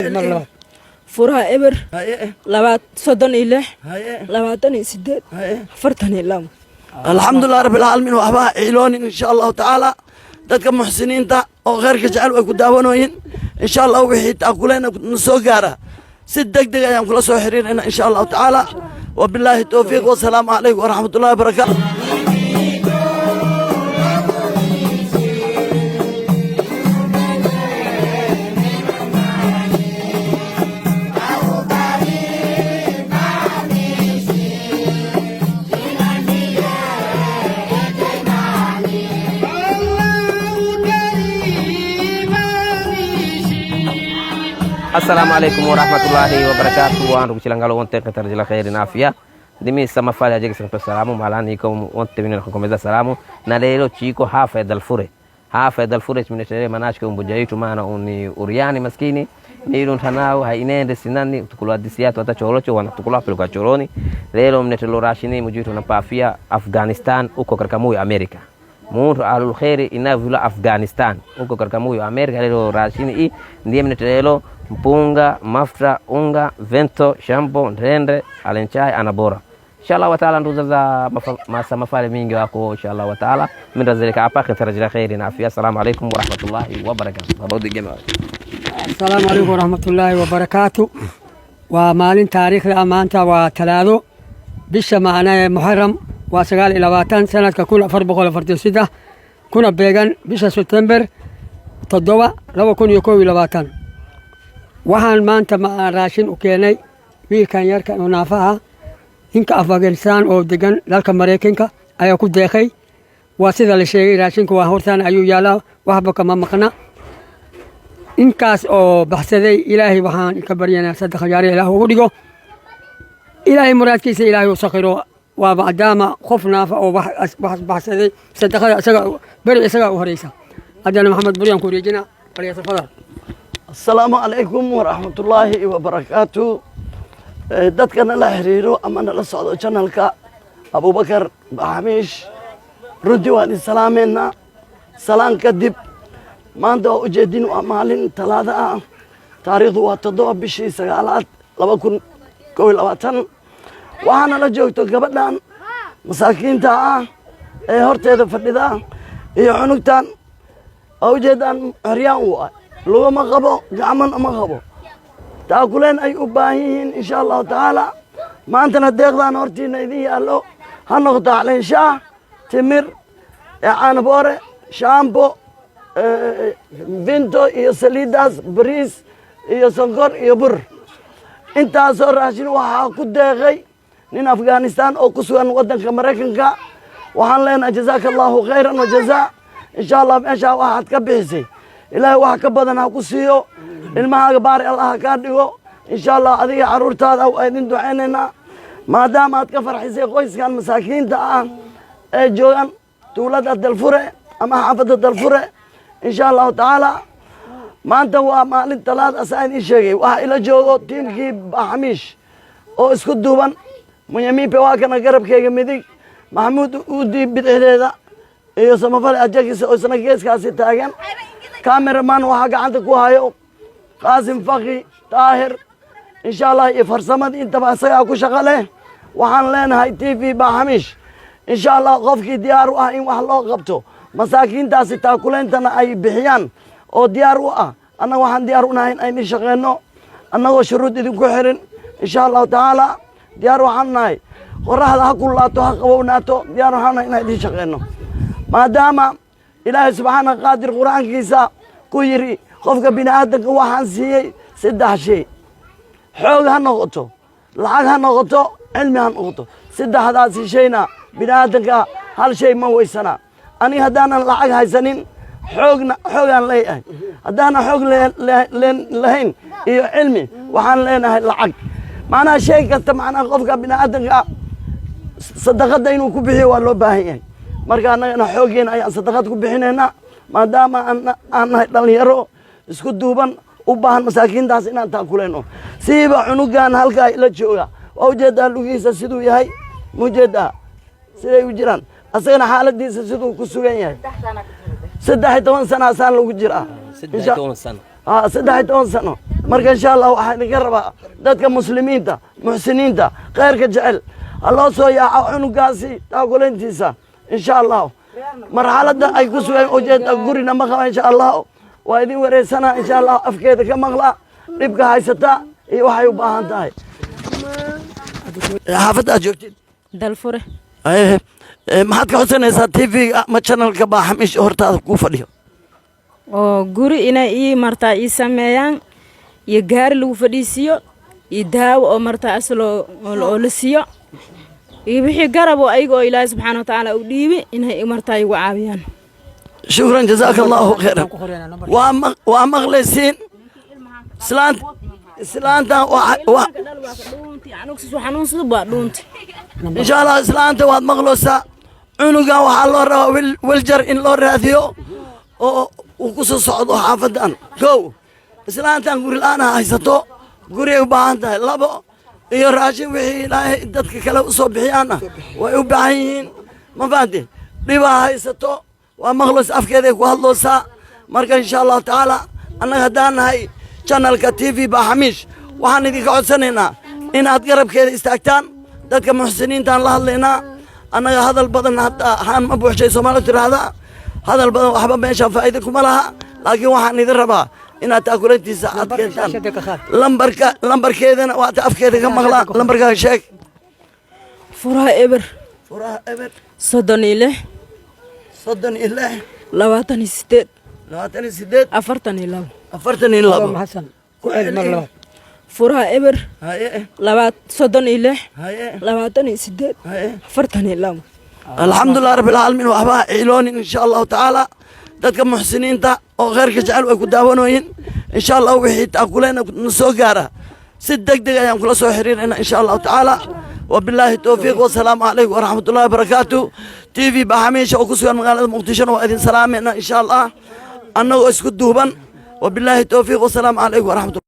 Mar labaad. Furaha 0 2 36 28 42. Alxamdulilah rabbilcaalamiin. Waxba ha ciiloonin, insha Allahu tacaala. Dadka muxsiniinta oo khayrka jecel way ku daawanooyin, insha Allah. Wixii taakuleena na soo gaara, si deg deg ayaan kula soo xiriirayna, insha Allahu tacaala. Wabilaahi towfiiq, wasalaamu calaykum waraxmatullahi wabarakaatu. Assalamu alaikum warahmatullahi wabarakatuh. Wandu kuchilangalo wonte katarjila khairi na afya ndimi samafali ajege santo salamu malani ko wonte mine kukomeza salamu na lelo chiko hafa dalfure hafa dalfure chiminetere manashke umbuja yitu maana uni uriani maskini nilu ntanao hainende sinani tukulwa disiatu hata cholocho wanatukula peleka choloni. Lelo mnetelo rashini mujitu na pafia Afghanistan uko katika muyo Amerika muntu ahlul khairi inavula Afghanistan uko katika muyo Amerika. Lelo rashini i ndiye mnetelelo mpunga, mafuta, unga, vento, shampo, ndende, alenchai anabora, inshallah wa taala. Nduza za masa mafale mingi wako, inshallah wa taala. Min razilika hapa khitarajila khairi na afya. Assalamu alaikum warahmatullahi wabarakatuh. Babodi jamaa. Asalaamu calaykum waraxmatullaahi wabarakaatu. Waa maalin taariikhda ah, maanta waa Talaado, bisha macnaa Muxaram waa 29, sanadka 1443, kuna beegan bisha Sebtember 7, 2021. Waxaan maanta raashin u keenay wiilkan yarka oo naafaha. Ninka Afghanistan oo degan dalka Maraykanka ayaa ku deeqay. Waa sida la sheegay, raashinka waa hortaan ayuu yaalaa, waxba kama maqna. Inkaas oo baxsaday, Ilaahay waxaan ka baryanaa sadaqa jaariya Ilaah ugu dhigo, Ilaahay muraadkiisa Ilaahay u sakhiro. Waa maadaama qof naafa oo wax baxsaday, sadaqada isaga beri isagaa u horeysa. Haddana Maxamed Buryaan ku wareejina. Falyatafadal. Asalaamu calaykum waraxmatullaahi wabarakaatu. Dadka nala xiriiro ama nala socdo channelka Abubakar Baxamiish, runtii waan idin salaameynaa. Salaan kadib, maanta waa ujeedin, waa maalin Talaada ah, taariikhdu waa 7 bishii sagaalaad 2021. Waxaana la joogto gabadhan masaakiinta ah ee horteeda fadhida iyo cunugtan waa ujeedaan. Xoryaan waay, lugama qabo, gacmana ma qabo. Taakuleen ay u baahan yihiin, insha Allahu tacaala. Maantana deeqdaan hortiina idin yaallo ha noqoto caleenshaah, timir, caanaboore, shaambo, Vimto iyo saliidaas, bariis iyo sonkor iyo bur. Intaasoo raashin waxaa ku deeqay nin Afghanistan oo ku sugan waddanka Maraykanka. Waxaan leenahay jazaaka Allahu khayran wa jazaa. Insha Allah meeshaa waxaad ka bixisay, Ilaahay wax ka badan ha ku siiyo. Ilmahaaga baari Allah ha kaa dhigo, insha Allah. Adiga carruurtaada waa idin ducaynaynaa, maadaama aad ka farxisay qoyskan masaakiinta ah ee joogan tuulada Dalfure ama xaafadda Dalfure, insha Allahu tacaala. Maanta waa maalin Talaad asaa idin sheegay. Waxaa ila joogo tiimkii Baxamiish oo isku duuban. Munyamiipe waa kana garabkeyga midig, Maxamuud Uudi bidixdeeda iyo Samafale Ajakis oo isna geeskaasi taagan. Cameraman waxaa gacanta ku hayo Qaasim Faki Daahir, insha Allah, iyo farsamadii intaba isagaa ku shaqo leh. Waxaan leenahay TV Baxamiish, insha Allah, qofkii diyaar u ah in wax loo qabto masaakiintaasi, taakuleyntana ay bixiyaan oo diyaar u ah, annaga waxaan diyaar u nahay in aynu shaqeyno annagoo shuruud idinku xirin, insha Allahu tacaala. Diyaar waxaan nahay, qoraxda ha kulaato, ha qabownaato, diyaar waxaan nahay inaan idin shaqeyno, maadaama Ilaahay subxaana qaadir Qur-aankiisa ku yidhi: qofka bini aadamka waxaan siiyey saddex shay, xoog ha noqoto, lacag ha noqoto, cilmi ha noqoto. Saddexdaasi shayna bini aadamka hal shay ma weysanaa. Aniga haddaanan lacag haysanin, xoogna xoogaan leeyahay. Haddaanan xoog lahayn iyo cilmi, waxaan leenahay lacag. Macnaha shay kasta, macnaha qofka bini aadamka sadaqada inuu ku bixiyo waa loo baahan yahay. Marka annagana xooggeena ayaan sadaqad ku bixinaynaa, maadaama aan nahay dhalinyaro isku duuban, u baahan masaakiintaas inaan taakuleyno, siiba cunugan halkaa ila jooga. Waa ujeedaa lugihiisa siduu yahay, mujeedaa siday u jiraan, asagana xaaladiisa siduu ku sugan yahay. 13 sana asaan lagu jiraa. 13 sano. 13 sano. Marka insha Allah waxaan idinka rabaa dadka muslimiinta, muxsiniinta, khayrka jecel, ha loo soo yaaco cunugaasi taakulantiisa insha Allah. Marxaladda ay ku sugan ujeeda, gurina ma qaba. Insha Allah waa idin wareysana insha Allah, afkeeda ka maqla dhibka haysata iyo waxay u baahan tahay. Xaafadda aad joogtid? Dalfure. Maxaad ka codsanaysaa TV-ga ama channelka Baaxamish hortaada kuu fadhiyo? Oo guri inay ii martaa ii sameeyaan, iyo gaari lagu fadhiisiiyo, iyo daawo oo martaa asaloo oo la siiyo, iyo wixii garab oo ayaga oo Ilaahay subxaana wa tacaala u dhiibi inay martaa igu caawiyaan. Shukran, jazaaka Allahu khayran. Waa maqlaysiin islaanta, islaantan Xanuunsada waa dhuunti. Insha Allah islaanta waad maqlaysaa. Cunugan waxaa loo rabaa wheelchair in loo raadiyo oo uu ku soo socdo xaafadan. Kow, islaantan guri la-aan ha haysato, guriyay u baahan tahay. Labo, iyo raashin wixii Ilaahay dadka kale usoo bixiyaanna way u baahan yihiin. Ma fahanti? Dhibaa haysato, waa maqlaysa, afkeeday ku hadloosaa. Marka insha Allahu tacaala annaga haddaan nahay channelka TV Baaxamiish, waxaan idinka codsanaynaa inaad garabkeeda istaagtaan. Dadka muxsiniintaan la hadlaynaa. Annaga hadal badan hadda haan ma buuxshay, Soomaali tiraahda, hadal badan waxba meeshaan faa'iida kuma laha, laakiin waxaan idin rabaa inaad taakulantiisa aad keentaan. Lambarka, lambarkeedana waata afkeeda ka maqlaa. Lambarkaaga sheeg. Furaha 0. Furaha 0. 36. 36. 28. 28. 42. 42. Xasan, ku celi mar labaad. Furaha 0. 2, 36. 28. 42. Alxamdulilah rabbi alcaalamiin. Waxba ha ciiloonin insha Allahu tacaala. Dadka muxsiniinta oo khayrka jecel way ku daawanooyin. Insha Allah wixii taakuleena na soo gaara si deg deg ayaan kula soo xiriirayna insha Allahu tacaala. Wabilaahi towfiiq, wasalaamu calaykum waraxmat ullahi wabarakaatu. TV Baxamiisha oo ku sugan magaalada Muqdishona waa idin salaamayna insha Allah, annagoo isku duuban. Wabilaahi towfiiq, wasalaamu calaykum waraxmatullah.